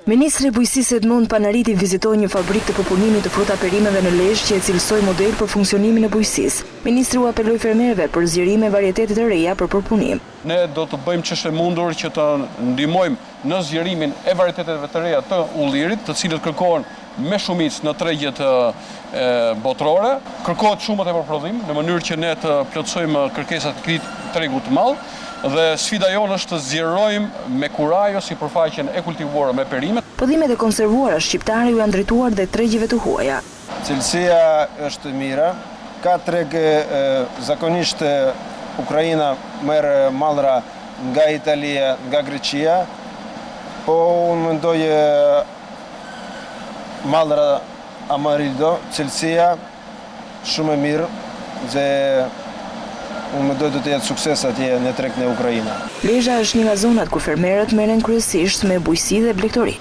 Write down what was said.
Ministri i Bujqësisë Edmond Panariti vizitoi një fabrikë të përpunimit të fruta-perimeve në Lezhë që e cilësoi model për funksionimin e bujqësisë. Ministri u apeloi fermerëve për zgjerim e varietete të reja për përpunim. Ne do të bëjmë ç'është e mundur që të ndihmojmë në zgjerimin e varieteteve të reja të ullirit, të cilët kërkohen me shumicë në tregjet botërore. Kërkohet shumë më tepër prodhim në mënyrë që ne të plotësojmë kërkesat e këtij tregu të madh dhe sfida jonë është të zgjerojmë me kurajo sipërfaqen e kultivuar me perime. Prodhimet e konservuara shqiptare iu janë drejtuar dhe tregjeve të huaja. Cilësia është e mira, ka treg zakonisht Ukraina merr mallra nga Italia, nga Greqia, po unë mendoj Mallra Amarildo, cilësia shumë e mirë dhe unë mendoj do të jetë sukses atje në treg në Ukraina. Lezha është një nga zonat ku fermerët merren kryesisht me bujqësi dhe blegtori.